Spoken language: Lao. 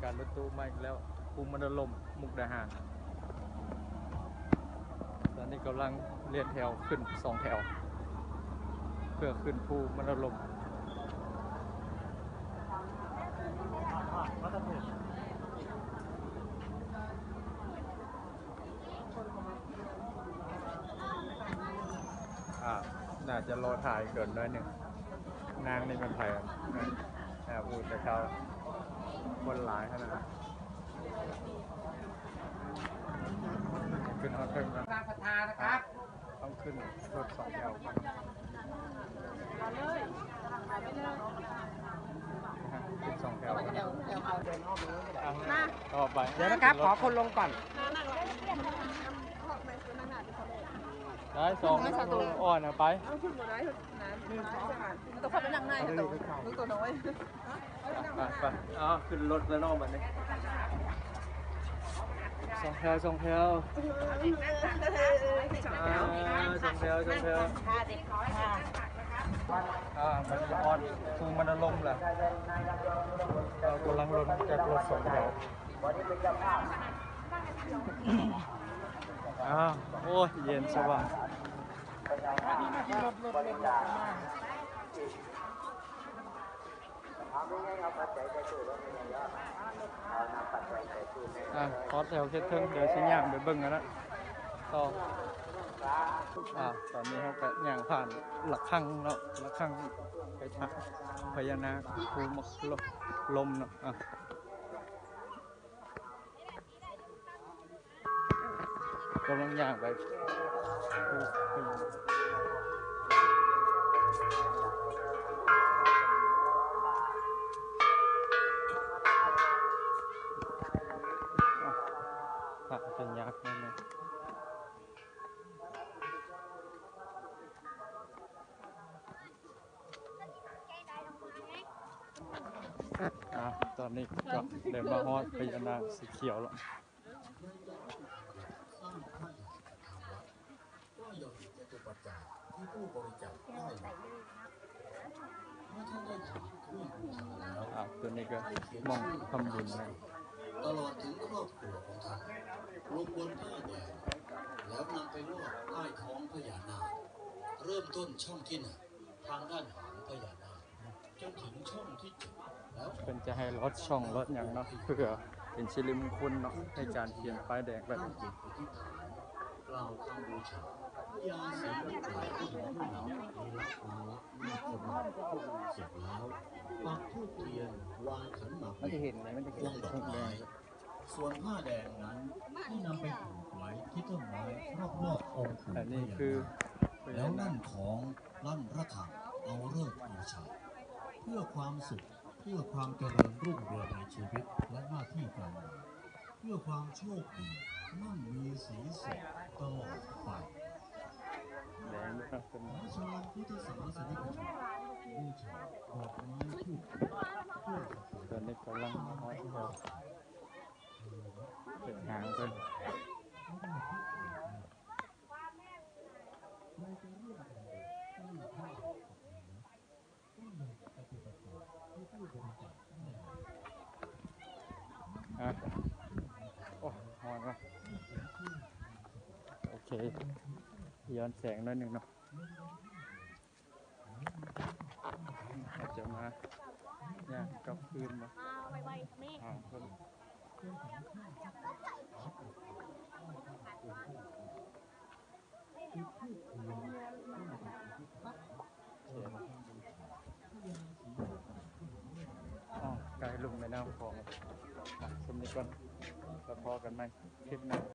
ການລົດຕູ້ມາອີກແລ້ວ ພູມະນາລົມ ມຸກດາຫານ. ຕອນນີ້ກຳລັງລຽນແຖວຂຶ້ນສອງແຖວ ເພື່ອຂຶ້ນພູມະນາລົມ. ອ່າ ໜ້າຈະລໍຖ້າອີກດົນໜ້ອຍໜຶ່ງ. ນາງນີ້ແມ່ນໃຜ? ອ່າ ອູ້ ແຕ່ເຊົ້າ ຄົນຫຼາຍຂະໜາດ. ຂຶ້ນຮອດເທິງແລ້ວ ປະທານນະຄັບ ຕ້ອງຂຶ້ນລົດສອງແຖວກ່ອນ. ຂຶ້ນສອງແຖວກ່ອນ ມາ ຕໍ່ໄປ. ດຽວນະຄັບ ຂໍຄົນລົງກ່ອນ. ໄດ້ສອງ ອ່ອນເອົາໄປ. ຕ້ອງເຂົ້າໄປນັ່ງໃນ ໂຕນ້ອຍ. ໄປ ໄປ ເອົາ ຂຶ້ນລົດແລ້ວເນາະບັດນີ້. ສອງແຖວ ສອງແຖວ ອ່າ ສອງແຖວ ສອງແຖວ. ອ່າ ບັດນີ້ຮອດພູມະນາລົມແລ້ວ. ເຮົາກຳລັງລົງຈາກລົດສອງແຖວ. ອ້າວ ໂອ້ຍ ເຢັນສະບາຍ. ອ່າ ຮອດແຖວເຂດເທິງ ດຽວຊິຍ່າງໄປເບິ່ງກັນນະ ຕໍ່. ອ່າ ຕອນນີ້ເຮົາກະຍ່າງຜ່ານລະຄັງເນາະ ລະຄັງໄປທາງພະຍານາກ ພູມະນາລົມເນາະ. ອ່າ ກຳລັງຍ່າງໄປ. ພະເປັນຍັກແມ່ນ. ອ່າ ຕອນນີ້ກະໄດ້ມາຮອດພະຍານາກສີຂຽວແລ້ວ. ອ່າ ໂຕນີ້ກະໝ່ອງທຳບຸນນະ. ຕະຫຼອດເຖິງຄອບຄົວຂອງທ່ານ ລົງບົນຜ້າແດງ ແລ້ວນຳໄປລອດໃຕ້ທ້ອງພະຍານາກ. ເລີ່ມຕົ້ນຊ່ອງທີໜຶ່ງ ທາງດ້ານຫາງພະຍານາກ ຈົນເຖິງຊ່ອງທີເຈັດ ແລ້ວ ເພິ່ນຈະໃຫ້ລອດຊ່ອງລອດຫຍັງເນາະ ເພື່ອເປັນສິລິມຸງຄຸນເນາະ ໃນການປ່ຽນປ້າຍແດງແບບນີ້. ກ່າວຄຳບູຊາ ພະຍາສີວິໄລ ເສັດແລ້ວ ປັກທູບທຽນ ວາງຂັນໝາກ ມັນຈະເຫັນ ມັນຈະເຫັນ ດອກໄມ້. ສ່ວນຜ້າແດງນັ້ນ ໃຫ້ນຳໄປຜູກໄວ້ທີ່ຕົ້ນໄມ້ ຮອບໆອົງປູ່ພະຍານາກ ແລ້ວລັ່ນຂອງລັ່ນລະຄັງ ເອົາເລີກເອົາໄຊ ເພື່ອຄວາມສຸກ ເພື່ອຄວາມຈະເລີນຮຸ່ງເຮືອງໃນຊີວິດ ແລະ ໜ້າທີ່ການງານ ເພື່ອຄວາມໂຊກດີ ໝັ້ນມີສີສຸກຕະຫຼອດໄປ. ແດງນະ ເພິ່ນ ສາທາລະນະພຸດທະສາສະນິກະຊົນ ບູຊາດອກໄມ້ທູບທຽນ ເພື່ອສັກກາລະ ຕອນນີ້ກຳລັງຮອດແຖວ ເຮັດຫາງເພິ່ນ. ອ່ະ ໂອ້ຍ ຮ້ອນເນາະ. ໂອເຄ ຍ້ອນແສງໜ້ອຍໜຶ່ງເນາະ. ອາດຈະມາຍ່າງກັບຄືນມາ ອ່າ ໄວໆແມ່ ຫາເພິ່ນ. ອ້າວ ໃກ້ລຸ່ມແມ່ນ້ຳຂອງ. ອ່ະ ສ່ຳນີ້ກ່ອນ ແລ້ວພໍ້ກັນໃໝ່ຄລິບໜ້າ.